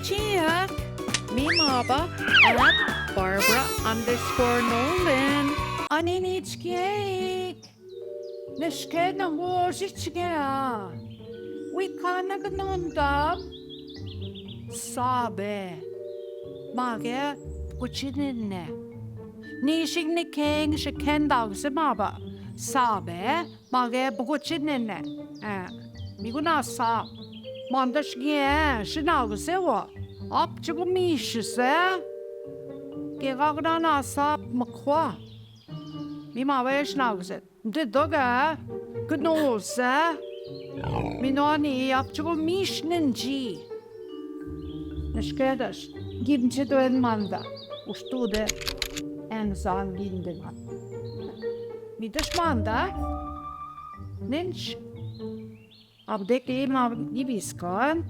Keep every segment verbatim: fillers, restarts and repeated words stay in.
Check. Mi mapa at Barbara underscore Nolan. Aninitskei. Nüske, nahüsitskei. Wi kana künondan. Sabe. Mage, bukuchi nene. Nişin nikeng shi kenda kese maba. Sabe. Mage, bukuchi nene. Eh, mi kuna sa. Manda shige, shi nahüse wa. Apchi ku mishi se. Ke kakana sa mükua. Mi mawe shi nahüse. Ndedoke, künose. Mi noni apchi ku mishi nünchi. Nüskedash, gimchi duen manda. Ustu de, en san gimchi manda. Midash manda. Nünch. Abdeki ma gibiskan.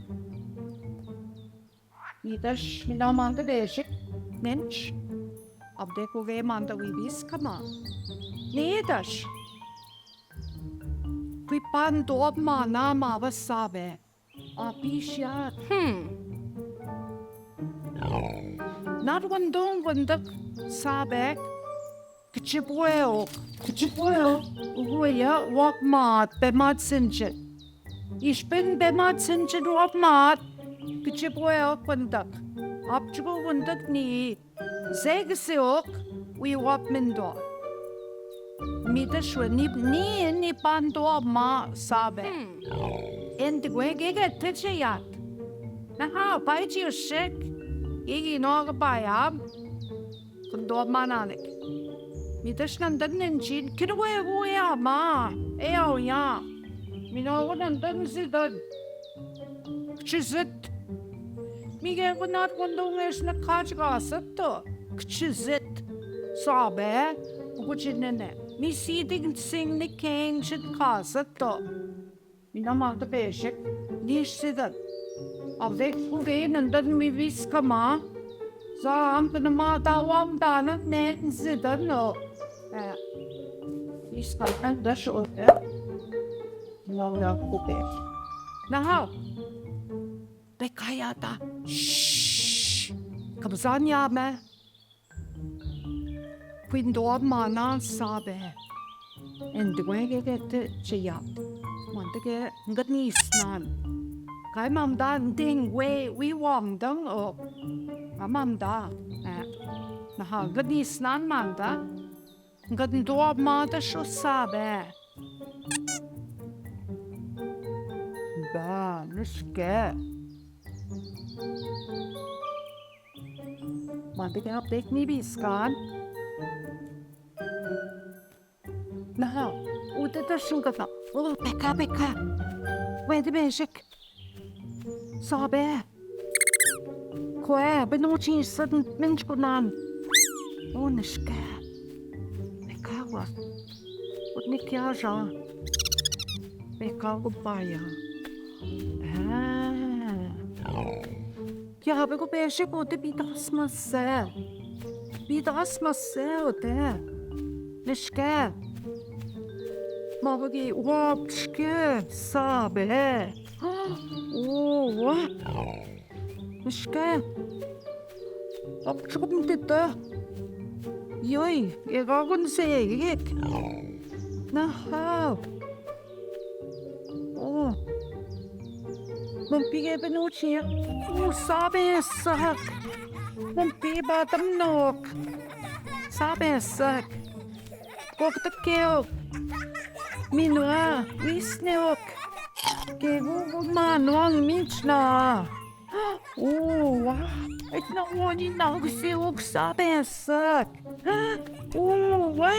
Nidash, mi no manda beşik, nünch. Abdek uge manda wibiskama. Nidash. Kui pan dob mana maba sabe. Apishia. Hmm. Nar wandon wandok sabe. Kıçı bueok, kıçı bueok, uguya wap maat, be maat sınçın. İşbin be maat sınçın wap maat, kıçı bueok wındık. Apçık wındık ni, zegisi ok, wi wap mındo. Midash we ni, ni, ni pando ma sabe. Hmm. Endi we gege teceyat. Naha, paycı şek. Gege no payam. Kındo mananik. Midash nandın nıncin, kini we we ama. E au ya. Mi no we nandın zidin. Kıçı zid. Mi ge we nat wandon eşni kaç kasıttı. Kıçı zid. Sabe. Bu kıçı nene. Mi sidin sinni kençit kasıttı. Mi no manda beşik, niş zidin. Avdek kuge nandın mi biskama. Zan kınama davam dana ne zidin o. E, biskama da şu e. No, no, kuge. Naha. Bekaya da. Şşş. Kımzan ya me. Kuindo mana sabe. Endi we ge ge te çeyat. Manda ge ngınisnan. Kai mamda ndin we wi wamdan o. Ka mamda. E. Naha ngınisnan manda. Ngındo manda şu sabe. Ba, nışke. Manda ge aptek ni biskan. Naha, ude da şıngada. O, beka, beka. Vedi beşik. Sabe. Kue, ben o çinşsın, men çikunan. O, nışke. Beka va. O, ne kiaja. Beka va baja. Ha. Ya, beko beşik o te bidasmase. Bidasmase o te. Nışke. Ma bagi, vapşke, sabe. O, va. Nışke. Vapşke mi teta. Yoi, e gagun se yek. Naha. O. Mumpi ge ben uçin. O, sabe sak. Mumpi badam nok. Sabe sak. Koktak keok. Minua, wisneok. Kegu manua minchna. O, wa. Etna woni nagseok sabe sak. O, wa.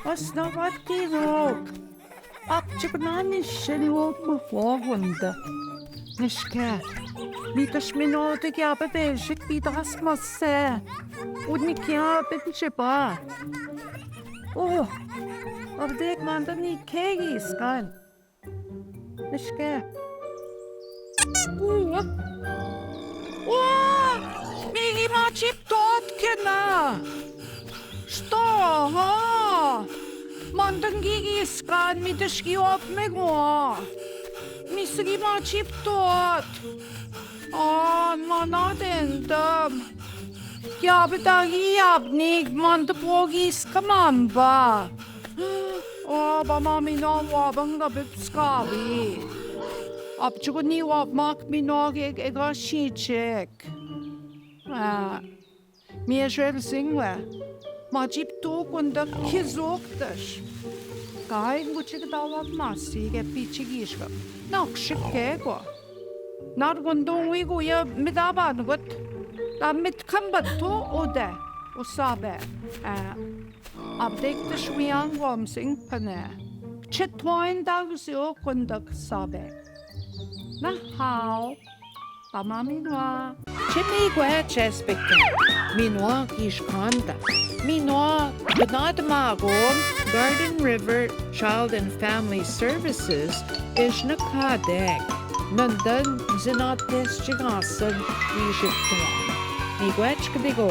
Asna vat keok. Apçık nani şeli olma fogunda. Nışke. Midaş minotı ki abi beşik bidasmase. Unik ya ben çepa. O. Abdek manda ni kegi iskan. Nışke. O. O. Migi maçip tot kena. Что? Ха? Мандын гиги искан, ми дышки опмего. mi siki ma chiptot. Aa, ma nadendam. Yabba, dagi yabba, nik man ta pogi skamamba. Aa, ba ma mi no wa banga bip skabi. Apchukuni wa mak mi no ge, ge ga shichek. Aa, Miyesh, wel, sinwe. Ma chiptu kundok kizuktash. Kain kuchik dawad masi ke pichikishka. Nakshik keko. Nar kundong wiku ya midaban kut. Da mit kambat tu ude. Usabe. Eh, abdektash wiang wam sing pane. Chetwain dagsi o kundok sabe. Nahau. Tamam, Minwa. Chimi kwe chespeke. Minwa kishkanta. Minwa, binad magon, Garden River Child and Family Services, ish na kadek. Nandon zinates chigasan ishikta. Mi kwe chikdigo.